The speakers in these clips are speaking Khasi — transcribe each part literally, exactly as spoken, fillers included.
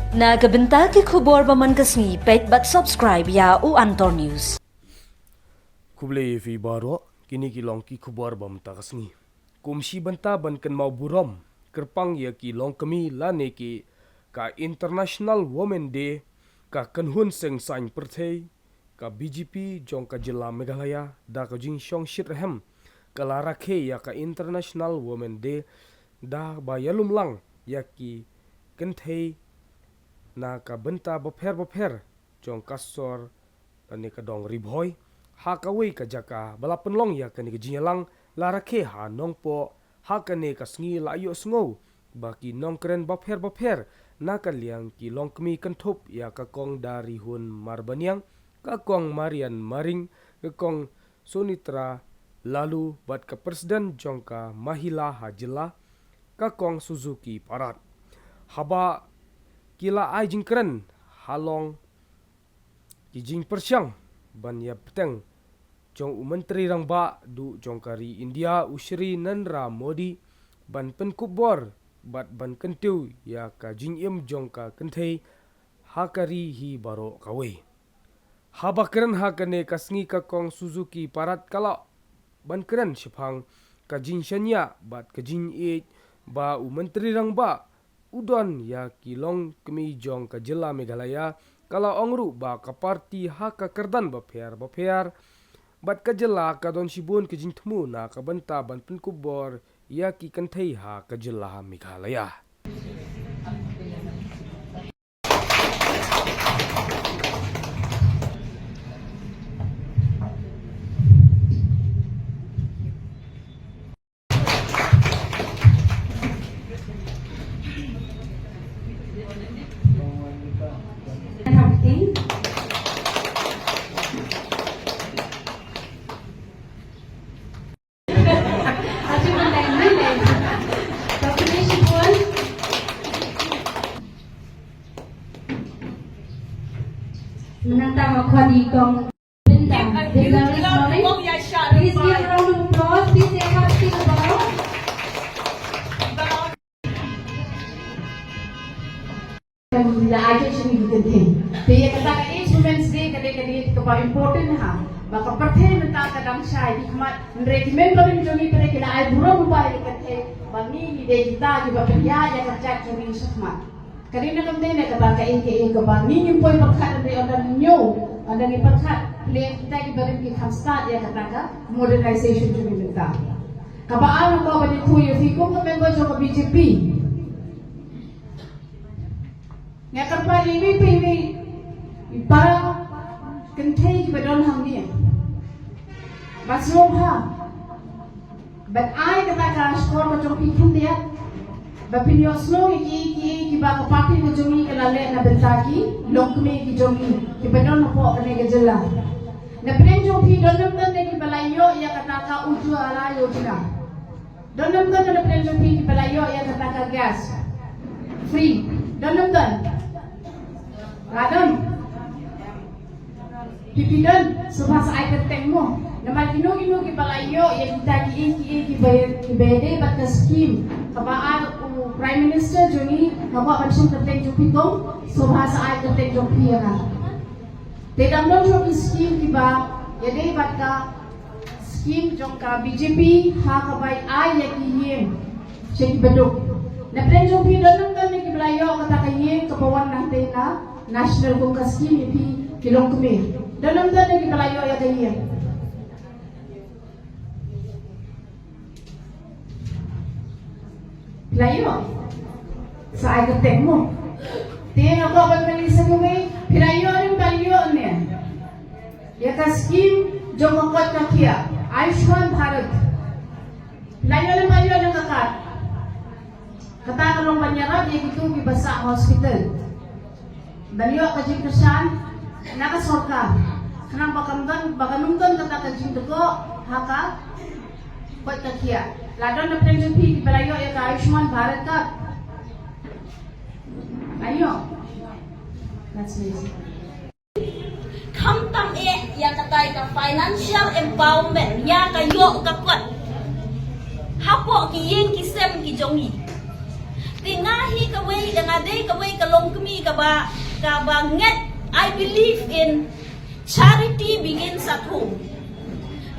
Na ka bynta ki khubor ba man ka sngi, peit bad subscribe ïa u Antor News. Khublei ïa phi baroh, kine ki long ki khubor ba mynta ka sngi. Kum shi bynta ban kynmaw burom kyrpang ïa ki longkmie lane ki ka International Women Day, ka kynhun seng saiñ pyrthei ka B J P jong ka jylla Meghalaya da ka jingshong shitrhem ka la rakhe ïa ka International Women Day da ba ïalum lang ïa ki kynthei na ka bynta bapher bapher jong ka sor lane ka dong Ri Bhoi. Ha kawei ka jaka ba la pynlong ïa kane ka jingïalang la rakhe ha Nongpoh, ha kane ka sngi la ïohsngew ba ki nongkren bapher bapher na ka liang ki longkmie kynthup ïa ka Kong Darihun Marbaniang, ka Kong Marian Maring, ka Kong Sunitra Laloo bad ka President jong ka Mahila ha jylla, ka Kong Suzuki Parat. Haba ki la ai jingkren halong ki jingpyrshang ban ïa bteng jong u Myntri Rangbah duh jong ka ri India u Shri Narendra Modi ban pynkup bor bad ban kyntiew ïa ka jingim jong ka kynthei ha ka ri hi baroh kawei. Haba kren ha kane ka sngi ka Kong Suzuki Parat ka la ban kren shaphang ka jingshaniah bad ka jingïeit ba u Myntri Rangbah u don ïa ki longkmie jong ka jylla Meghalaya, ka la ong ruh ba ka party ha ka kyrdan bapher bapher bad ka jylla ka don shibun ka jingthmu na ka bynta ban pynkup bor ïa ki kynthei ha ka jylla Meghalaya. Menantang aku di kong. Please give a round of applause. Please take up seat. Kan la aje sini gitu deh. Te ïa kata ka Women's Day ka dei ka dei kaba important ha. Ba ka pyrthei mynta ka dang shai, ki khmat, hynrei ki member jong ngi pyrthei ki la ai burom ba ïa ka pyrthei ba ngi ngi dei kita kiba pynïaid ïa ka jaid jong ngi shakhmat. Ka dei na ka bynta kata ka A K A kaba ngi ngim poi pyrkhat, hynrei ynda ngi ñiew, ynda ngi pyrkhat, phi leh kita kiba rim ki kham stad ïa kata ka modernization jong ngi mynta. Kaba ar nga kwah ban ïathuh ïa phi kum ka member jong ka B J P. Nga kyrpad ïa iwei pa iwei i para kynthei kiba don hangne ba sngewbha ban ai kata ka shkor ka jong phi khyndiat ba phin ïohsngew ïa ki, ki, kiba ka party ka jong ngi ka la leh na bynta ki longkmie ki jong ngi kiba don hapoh kane ka jylla. Na pdeng jong phi don ym don de kiba la ïoh ïa kata ka Ujjwala Yojana. Don ym don na pdeng jong phi kiba la ïoh ïa kata ka gas free? Don ym don? La don. Phi phi don, sngewbha sa ai kyrteng mo. Namar kino kino kiba la ïoh ïa kita ki, ki, kiba, kiba ïadei bad ka skim kaba ai u Prime Minister jong ngi, nga kwah ban shim kyrteng jong phi, to sngewbha sa ai kyrteng jong phi ïa nga. Te dang don ruh ki skim kiba ïadei bad ka skim jong ka B J P ha kaba ai ïa ki ïing sha kiba duk. Na pdeng jong phi don ym don kiba la ïoh kata ka ïing kaba wan nangta na national kum ka skim ïa phi ki longkmie? Don ym don kiba la ïoh ïa ka ïing? Phi la ïoh? Sa ai kyrteng mo. Te nga kwah ban kylli sa kawei, phi la ïoh ne ym pat ïoh ne ïa ka skim jong ka koit ka khiah Ayushman Bharat? Phi la ïoh ne ym pat ïoh ïa ka card? Kata ka long ban ïarap ïa kito kiba sah hospital. Ban ïoh ka jingkyrshan na ka sorkar khnang ba kam don, ba kan ym don kata ka jingdkoh ha ka koit ka khiah. La don na pdeng jong phi kiba la ïoh ïa ka Ayushman Bharat card? La ïoh? That's amazing. Khamtam eh ïa kata ka financial empowerment ïa ka ïoh ka kot hapoh ki ïing ki sem ki jong ngi. Te nga hi kawei, nga dei kawei ka longkmie ka Ba, kaba ngeit, I believe in charity begins at home.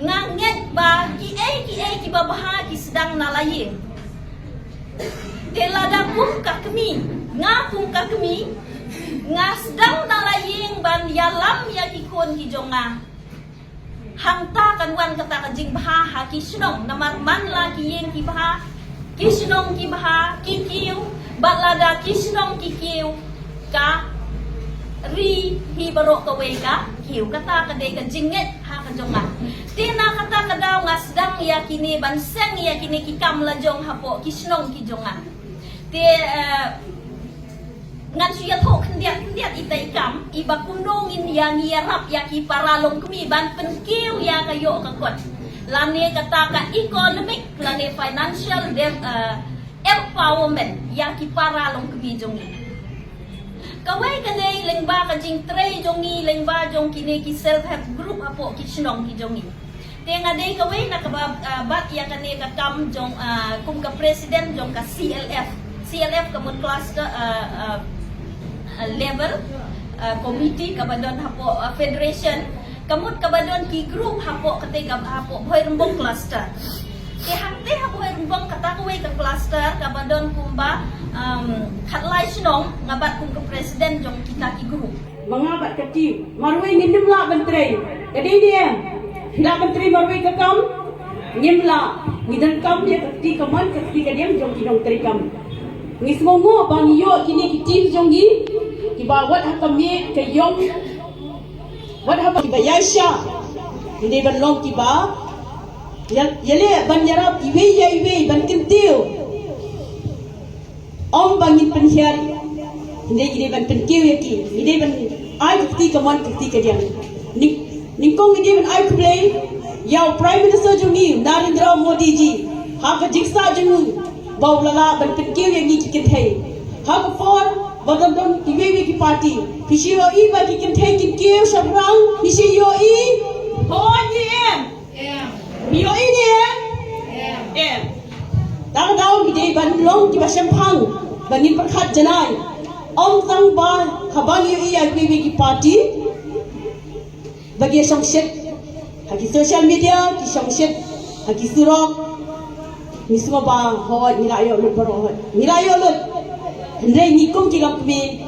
Nga ngeit ba kiei kiei kiba bha ki sdang na la ïing. Te lada kum ka kmie, nga kum ka kmie, nga sdang na la ïing ban ïalam ïa ki khun ki jong nga. Hangta kan wan kata ka jingbha ha ki shnong, namar man la ki ïing ki bha, ki shnong ki bha, ki kiew, bad lada ki shnong ki kiew, ka ri hi baroh kawei ka kiew. Kata ka dei ka jingngeit ha ka jong nga. Te na kata ka daw nga sdang ïa kine ban seng ïa kine ki kam la jong hapoh ki shnong ki jong nga. Te, eh, ngan shu ïathuh khyndiat khyndiat ita i kam, iba kumno ngin ïa ngi ïarap ïa ki para longkmie ban pynkiew ïa ka ïoh ka kot. Lane kata ka economic, lane financial de-, eh, empowerment ïa ki para longkmie jong ngi. Kawei ka dei lyngba ka jingtrei jong ngi, lyngba jong kine ki self help group hapoh ki shnong ki jong ngi. Te nga dei kawei na kaba, ah, bat ïa kane ka kam jong, ah, kum ka president jong ka C L F. C L F ka mut cluster, ah, ah, ah, level, ah, committee kaba don hapoh, ah, federation. Ka mut kaba don ki group hapoh kata ka hapoh Bhoirymbong cluster. Te hangte ha Bhoirymbong kata kawei ka cluster kaba don kumba, um, khatlai shnong nga bat kum ka president jong kita ki group. Ma nga bad ka team, marwei ngin ym lah ban trei. Ka dei ne em? Phi lah ban trei marwei ka kam? Ngim lah. Ngi donkam ïa ka kti kamon ka kti kadiang jong ki nongtrei kam. Ngi sngewnguh ba ngi ïoh kine ki team jong ngi kiba wat ha ka miej ka ïong, wat ha ka ba ïaishah. Ngi dei ban long kiba ïa, ïaleh ban ïarap iwei ïa iwei ban kyntiew. Ym ba ngin pynhiar, hynrei ngi dei ban pynkiew ïa ki, ngi dei ban ai ka kti kamon ka kti kadiang. Nyng-, nyngkong ngi dei ban ai khublei ïa u Prime Minister jong ngi, Narendra Modi ji, ha ka jingshah jong u ba u la lah ban pynkiew ïa ngi ki kynthei. Ha ka por ba don don kiwei kiwei ki party, phi shu ïohi ba ki kynthei kin kiew shaphrang, phi shu ïohi? Hooid ne em? Em. Phi ïohi ne em? Em. Em. Tang daw ngi dei ban long kiba shemphang, ba ngin pyrkhat janai. Ym tang ba haba ngi ïohi ïa kiwei kiwei ki party ba ki shongshit ha ki social media, ki shongshit ha ki surok, ngi sngew ba hooid ngi la ïoh lut baroh, hooid ngi la ïoh lut. Hynrei ngi kum ki longkmie